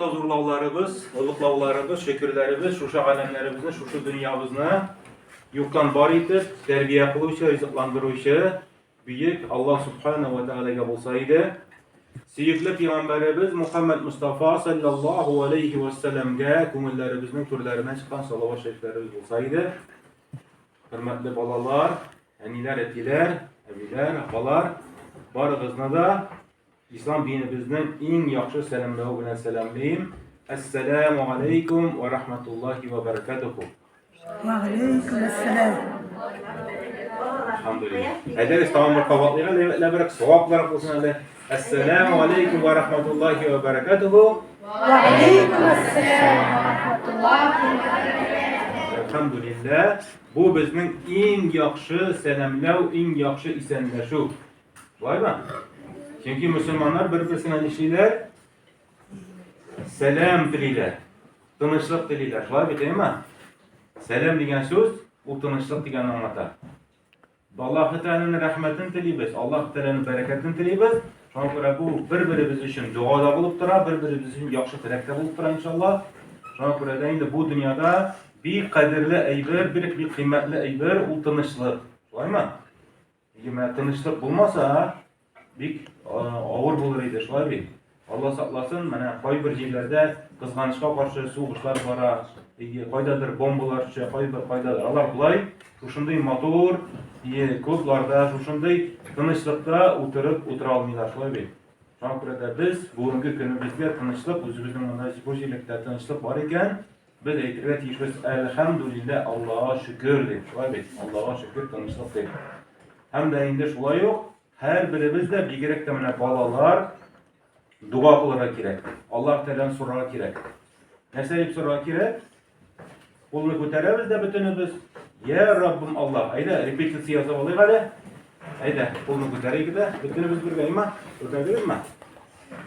Мактау зурлауларыбыз, олыклауларыбыз, шөкерләребез шушы галәмнәребезне, шушы дөньябызны юктан бар итеп, тәрбия кылучы, ризыкландыручы бөек Аллаһ Субхана ва Тәгаләгә булса иде. Сөекле пәйгамбәребез Мухаммад Мустафа саллаллаһу алейхи ва сәлламгә күңелләребезнең түрләреннән чыккан салават шәрифләребез булса иде. Хөрмәтле балалар, әниләр, әтиләр, әбиләр, апалар, барыгызны да Ислам динебезнең иң яхшы сәламләве белән сәламлим. Әссәламу алейкум ва рахматуллахи ва баракатуху. Ва алейкум әссәлам. Әлхәмдүлилләһ. Әйдәгез тагын бер кабатлыйк әле, әйбәтләбрәк, саваплырак булсын әле. Әссәламу алейкум ва рахматуллахи ва баракатуху. Ва алейкум әссәлам ва рахматуллахи ва баракатуху. Әлхәмдүлилләһ. Бу безнең иң яхшы сәламләү, иң яхшы исәнләшү. Шулаймы? Чөнки мөселманнар бер-берсенә нишлиләр? Сәлам телиләр. Тынычлык телиләр. Шулай бит, әйме? Сәлам дигән сүз ул тынычлык дигәнне аңлата. Аллаһ Тәгаләнең рәхмәтен телибез, Аллаһ Тәгаләнең бәрәкәтен телибез. Шуңа күрә бу бер-беребез өчен дога да булып тора, бер-беребез өчен яхшы теләк тә булып тора, иншалла. Шуңа күрә дә инде бу дөньяда бик кадерле әйбер, бик бик кыйммәтле әйбер ул тынычлык. Шулаймы? Егер менә тынычлык булмаса, бик авыр булыр иде, шулай бит? Алла сакласын, менә кайбер җирләрдә кызганычка каршы сугышлар бара, кайдадыр бомбалар төшә, кайбер кайдадыр. Алар болай шушындый матур клубларда, шушындый тынычлыкта утырып утыра алмыйлар, шулай бит? Шуңа күрә дә без бүгенге көнебезгә тынычлык, үзебезнең монда бу җирлектә тынычлык бар икән, Без әйтергә тиешбез, Әлхәмдүлилләһ, Аллага шөкер дип. Шулай бит? Аллага шөкер, тынычлык дип. Һәм дә инде шулай ук һәрберебез дә, бигрәк тә менә балалар, дога кылырга кирәк. Аллаһ Тәгаләдән сорарга кирәк. Нәрсә дип сорарга кирәк? Кулны күтәрәбез дә бөтенебез. Я Раббым Аллаһ. Әйдә, репетиция ясап алыйк әле. Әйдә, кулны күтәрик дә, бөтенебез бергә, әйме? Күтәрдегезме?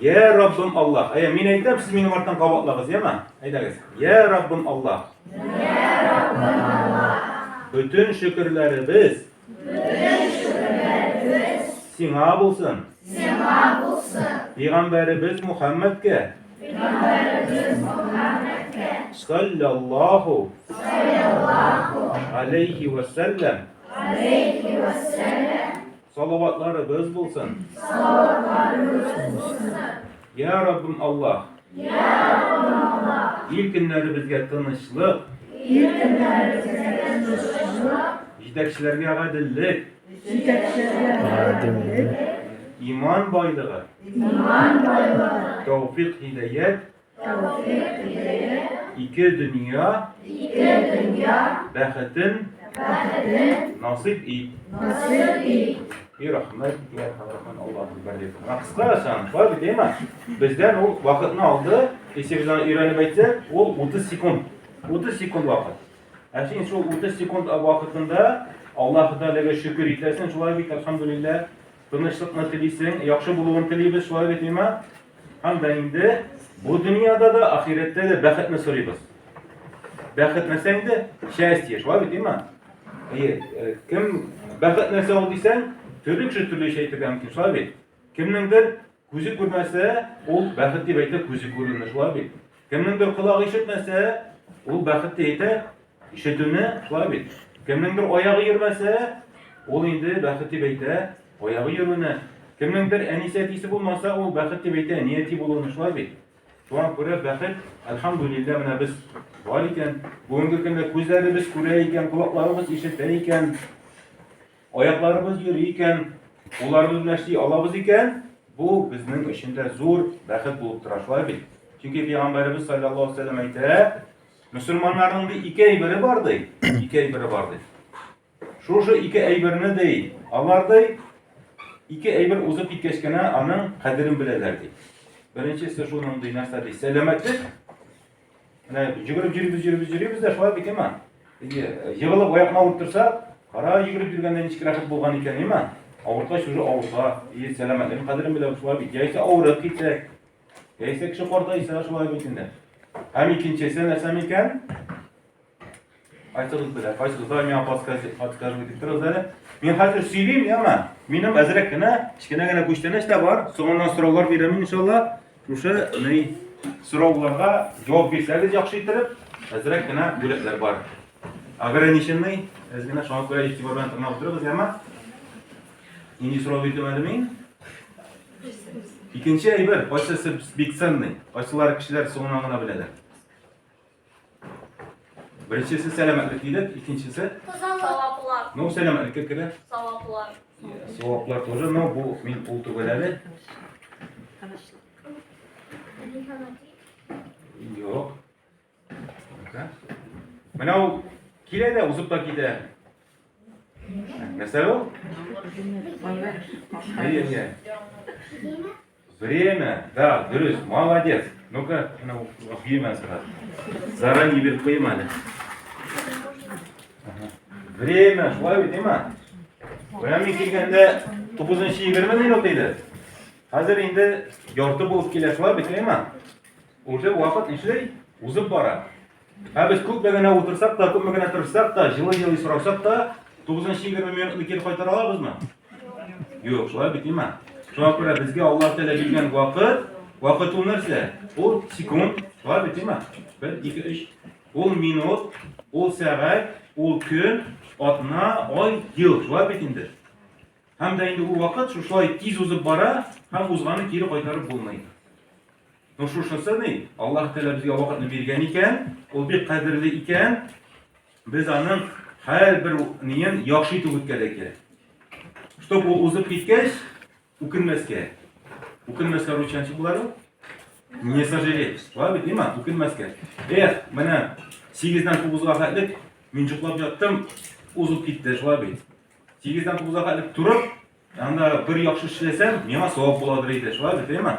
Я Раббым Аллаһ. Әйә, мин әйтәм, сез минем арттан кабатлагыз, яме? Әйдәгез. Я Раббым Аллаһ. Я Раббым Аллаһ. Бөтен шөкерләребез. Бөтен шөкерләребез. Сиңа булсын. Сиңа булсын. Пәйгамбәребез Мухаммадка. Пәйгамбәребез Мухаммадка. Саллаллаху. Саллаллаху. Алейхи ва саллям. Алейхи ва саллям. Салаватларыбыз булсын. Салаватларыбыз булсын. Я Раббым Аллаһ. Я Раббым Аллаһ. Ил көннәребезгә тынычлык. Ил көннәребезгә тынычлык. Җитәкчеләргә гаделлек. Җитәкчеләргә гаделлек. Иман байлыгы. Иман байлыгы. Тәүфик һидаять. Тәүфик һидаять. Ике дөнья. Ике дөнья. Бәхетен. Бәхетен. Насыйп ит. Насыйп ит. И рәхмәт, я Рахман, Аллаһу акбар дип. Менә кыскача, шулай бит, әйме? Бездән ул вакытны алды, если без аны өйрәнеп әйтсәк, ул 30 секунд. 30 секунд вакыт. Ә син шул 30 секунд вакытында Аллаһ Тәгаләгә шөкер итәсең, шулай бит, әлхәмдүлилләһ. Тынычлыкны телисең, яхшы булуын телибез, шулай бит, әйме? Һәм дә инде бу дөньяда да, ахирәттә дә бәхетне сорыйбыз. Бәхет нәрсә инде? Счастье, шулай бит, әйме? Әйе, э, кем бәхет нәрсә ул дисәң, төрле кеше төрлечә әйтергә мөмкин, шулай бит? Кемнеңдер күзе күрмәсә, ул бәхет дип әйтә күзе күрүне, шулай бит? Кемнеңдер колагы ишетмәсә, ул бәхет дип әйтә ишетүне, шулай бит? Кемнеңдер аягы йөрмәсә, ул инде бәхет дип әйтә Аягы йөрүне, кемнеңдер әнисе әтисе булмаса, ул бәхет дип әйтә, әни әти булуны, шулай бит? Шуңа күрә бәхет, әлхәмдүлилләһ, менә без бар икән, бүгенге көндә күзләребез күрә икән, колакларыбыз ишетә икән, аякларыбыз йөри икән, кулларыбыз белән эшли алабыз икән, бу безнең өчен дә зур бәхет булып тора, шулай бит? Чөнки пәйгамбәребез саллаллаһу алейһи вәсәлләм әйтә, мөселманнарның ди ике әйбере бар ди, ике әйбере бар ди. Шушы ике әйберне ди, алар ди, ике әйбер узып киткәч кенә аның кадерен беләләр ди. Беренчесе шуның ди, нәрсә ди, сәламәтлек. Менә йөгереп йөрибез, йөрибез, йөрибез дә шулай бит, әмма. Егылып аякны авырт торса, кара йөгереп йөргәндә ничек рәхәт булган икән, әмма. Авырткач уже авырта, и сәламәтлекнең кадерен белә шулай бит. Яисә авырып китсәк, яисә кеше картайса шулай бит инде. Һәм икенчесе нәрсә микән? Кайсыгыз белә, кайсыгыз да миңа подсказывать итеп торыгыз әле. Мин хәзер сөйлим, яме. Минем әзрәк кенә, кечкенә генә күчтәнәч тә бар. Соңыннан сораулар бирәм иншалла. Шушы ни Сорауларга җавап бирсәгез яхшы иттереп, әзрәк кенә бүләкләр бар. Ограниченный, әз генә шуңа күрә игътибар белән тыңлап утырыгыз, яме? Нинди сорау бирдем әле мин? Икенче әйбер, кайсысы бик ценный, кайсылары кешеләр соңыннан гына беләләр. Беренчесе сәламәтлек дидек, икенчесе? Саваплар. Ну, сәламәтлеккә керә. Саваплар. Саваплар тоже, но бу мин ул түгел әле. Юк. Менә ул килә дә узып та китә. Нәрсә ул? Әйе, әйе. Время, да, дөрес, молодец. Ну-ка, менә бирмә сразу. Заранее биреп куйым әле. Время, шулай бит, әйме? Менә мин килгәндә 9:20 минут иде. Хәзер инде ярты булып килә, шулай бит, әйме? Уже вакыт нишли? Узып бара. Ә без күпме генә утырсак та, күпме генә тырышсак та, җылы-җылы сорасак та, 9:20 минутны кире кайтара алабызмы? Юк, шулай бит, әйме? Шуңа күрә безгә Аллаһ Тәгалә биргән вакыт, вакыт ул нәрсә? Ул секунд, шулай бит, әйме? 1, 2, 3. Ул минут, ул сәгать, ул көн, атна, ай, ел, шулай бит инде. Һәм дә инде ул вакыт шушылай тиз узып бара, һәм узганын кире кайтарып булмый. Ну шушысы ни, Аллаһ Тәгалә безгә вакытны биргән икән, ул бик кадерле икән, без аның һәрбер ниен яхшы итеп үткәрергә кирәк. Чтоб ул узып киткәч, үкенмәскә. Үкенмәскә русча ничек була ул? Не сожалеть. Шулай бит, нима? Үкенмәскә. Эх, менә 8-дән 9-га хәтлек мин йоклап яттым, узып китте, шулай бит. 8-дән 9-га хәтлек торып, анда бер яхшы эшләсәм, миңа савап буладыр иде. Шулай бит, әйеме?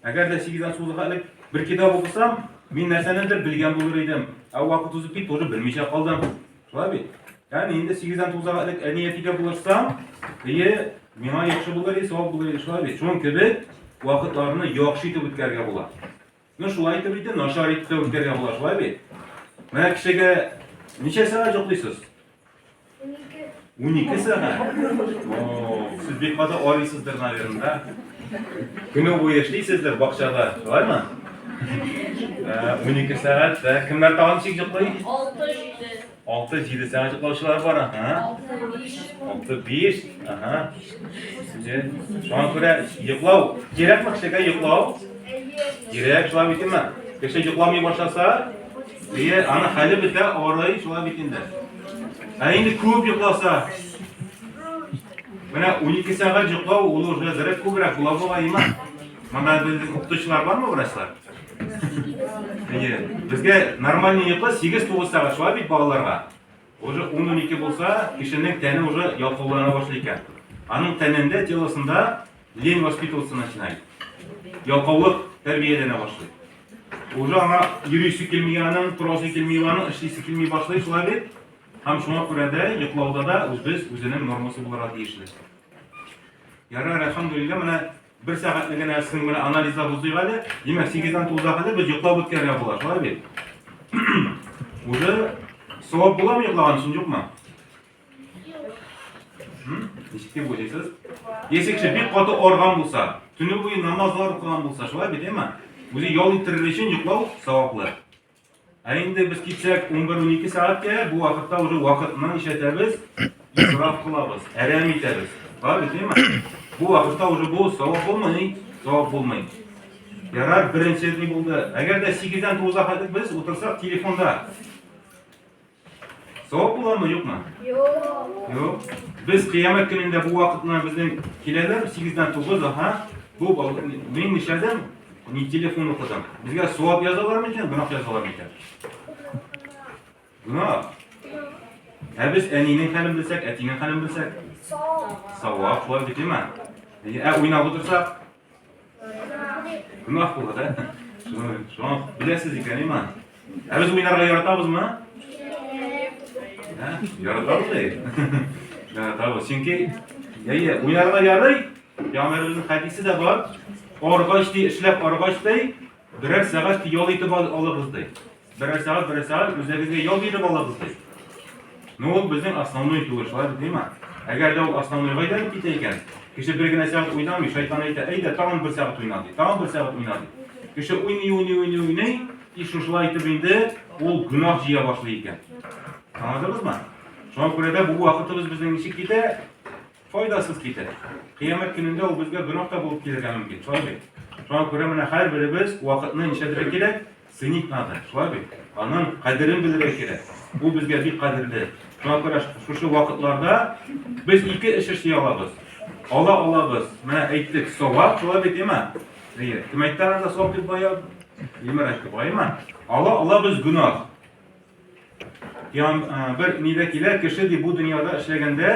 Әгәр дә 8-дән 9-га хәтлек бер китап укысам, мин нәрсәнедер белгән булыр идем. Ә вакыт узып китте, уже белмичә калдым. Шулай бит? Ягъни инде 8-дән 9-га хәтлек әни әтигә булышсам, әйе, миңа яхшы булыр иде, савап булыр иде, шулай бит? Шуның кебек вакытларны яхшы итеп үткәрергә була. Ну, шулай итеп инде начар итеп тә үткәрергә була, шулай бит? Менә кешегә ничә сәгать йоклыйсыз? 12 сәгать. О, сез бик каты арыйсыздыр, наверное, да? Көне буе эшлисездер бакчада, шулаймы? 12 сәгать. Ә, кемнәр тагын ничек йоклый? 6-7. 6-7 сәгать йоклаучылар бар, ага. 6-5. Ага. Шуңа күрә йоклау кирәкме кешегә йоклау? Кирәк, шулай бит инде. Кеше йокламый башласа, Әйе, аны хәле бетә, арый, шулай бит инде. Ә инде күп йокласа, менә 12 сәгать йоклау ул уже әзрәк күбрәк була бугай, има. Монда безнең укытучылар бармы, врачлар? Әйе, безгә нормальный йокы 8-9 сәгать шулай бит балаларга. Уже 10-12 булса, кешенең тәне уже ялкаулана башлый икән. Аның тәнендә, телосында лень воспитываться начинает. Ялкаулык тәрбияләнә башлый. Уже аңа йөрисе килми аның, торасы килми аның, эшлисе килми башлый, шулай бит? Һәм шуңа күрә дә йоклауда да үзбез үзенең нормасы булырга тиешле. Ярар, әлхәмдүлилләһ, менә бер сәгатьне генә сезнең белән анализлап узыйк әле. Димәк, 8-дән 9-га кадәр без йоклап үткәрергә була, шулай бит? Уже савап буламы йоклаган өчен, юкмы? Ничек дип уйлыйсыз? Если кеше бик каты арган булса, төне буе намазлар укыган булса, шулай бит, әйме? Үзе ял иттерер өчен йоклау саваплы. Ә инде без китсәк 11-12 сәгатькә, бу вакытта уже вакытны нишләтәбез? Исраф кылабыз, әрәм итәбез. Шулай бит, әйме? Бу вакытта уже бу савап булмый, савап булмый. Ярар, беренче ни булды? Әгәр дә 8-дән 9-га хәтлек без утырсак телефонда, Савап буламы, юкмы? Юк. Юк. Без кыямәт көнендә бу вакытны безнең киләләр, 8-дән 9, аһа. Бу мин нишләдем? Ни телефон укыдым. Безгә савап язалар микән, гөнаһ язалар микән? Гөнаһ. Ә без әнинең хәлен белсәк, әтинең хәлен белсәк? Савап. Шулай бит, әйме? Ә уйнап утырсак? Гөнаһ була, да? Шуңа беләсез икән, әйме? Ә без уйнарга яратабызмы? Ә, яратабыз ди. Яратабыз. Чөнки әйе, уйнарга ярый. Пәйгамбәребезнең хәдисе дә бар. Аргач ди, эшләп аргач ди, берәр сәгать ял итеп алыгыз ди. Берәр сәгать, берәр сәгать үзегезгә ял биреп алыгыз ди. Ну, ул безнең основной түгел, шулай бит, димә? Әгәр дә ул основнойга әйләнеп китә икән, кеше бер генә сәгать уйнамый, шайтан әйтә, әйдә, тагын бер сәгать уйна ди, тагын бер сәгать уйна ди. Кеше уйный, уйный, уйный, уйный, и шушылай итеп инде ул гөнаһ җыя башлый икән. Аңладыгызмы? Шуңа күрә дә бу вакытыбыз безнең ничек китә? Файдасыз китә. Кыямәт көнендә ул безгә гөнаһ та булып килергә мөмкин. Шулай бит? Шуңа күрә менә һәрберебез вакытны нишләтергә кирәк? Ценить надо. Шулай бит? Аның кадерен белергә кирәк. Ул безгә бик кадерле. Шуңа күрә шушы вакытларда без ике эш эшли алабыз. Ала алабыз. Менә әйттек, савап, шулай бит, әйме? Әйе. Кем әйтте анда савап дип бая? Илмир әйтте, бугаймы? Ала алабыз гөнаһ. Ян бер нидә килә, кеше ди бу дөньяда эшләгәндә,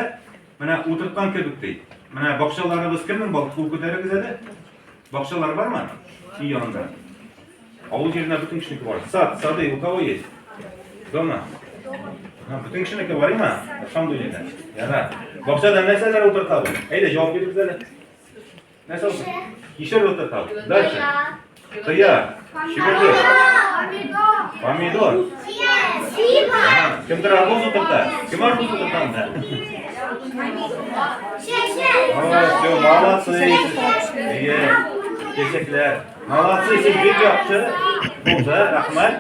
менә утырткан кебек ди. Менә бакчаларыбыз кемнең бар? Кул күтәрегез әле. Бакчалар бармы? Өй янында. Авыл җирендә бөтен кешенеке бар. Сад, сады у кого есть? Дома. Ха, бөтен кешенеке бар име? Әлхәмдүлилләһ. Ярар. Бакчада нәрсәләр утыртабыз? Әйдә, җавап бирегез әле. Нәрсә утыртабыз? Кишер утыртабыз. Дальше. Кыяр. Чөгендер. Помидор. Ага, Кемдер арбуз утырта. Кем арбуз утырта анда? О, все, молодцы. Әйе. Чәчәкләр. Молодцы, сез бик яхшы. Булды, рәхмәт.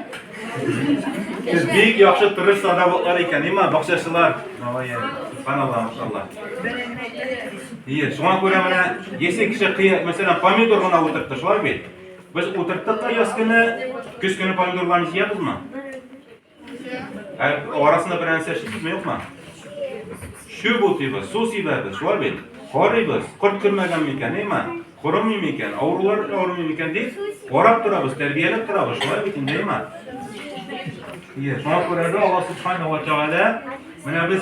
Сез бик яхшы тырыш садоводлар икән, има, бакчачылар. Молодец. Субханалла, машалла. Ие, шуңа күрә менә, если кеше кыя, мәсәлән, помидор гына утыртты, шулай бит? Без утырттык та яз көне, көз көне помидорларны җыябызмы? Ә арасында бер нәрсә эшлисезме, юкмы? Чүп утыйбыз, су сибәбез, шулай бит? Карыйбыз, корт кермәгән микән, әйме? Корымый микән, авырулар авырмый микән дип, карап торабыз, тәрбияләп торабыз, шулай бит инде, әйме? Ие, шуңа күрә дә Аллаһ Субханаһу ва Тәгалә менә без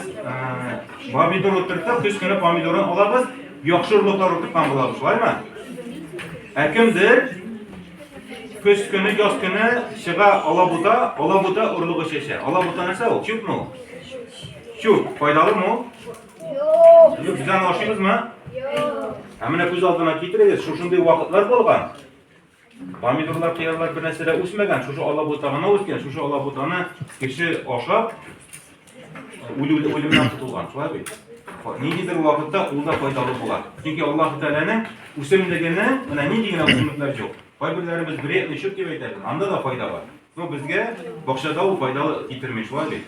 помидор утыртып, көз көне помидорын алабыз, яхшы орлыклар утырткан булабыз, шулаймы? Ә кемдер көз көне, яз көне чыга алабута, алабута орлыгы чәчә. Алабута нәрсә ул? Чүпме ул? Чүп. Файдалымы ул? Юк. Юк, без аны ашыйбызмы? Юк. Ә менә күз алдына китерегез, шушындый вакытлар булган. Помидорлар, кыярлар бер нәрсә дә үсмәгән, шушы алабута гына үскән, шушы алабутаны кеше ашап, үлү үлемнән котылган, шулай бит? Ниндидер вакытта ул да файдалы була. Чөнки Аллаһ Тәгаләнең үсемлегенең менә нинди генә үсемлекләр юк. Кайберләребез вредный чүп дип әйтәбез, анда да файда бар. Но безгә бакчада ул файдалы китерми, шулай бит?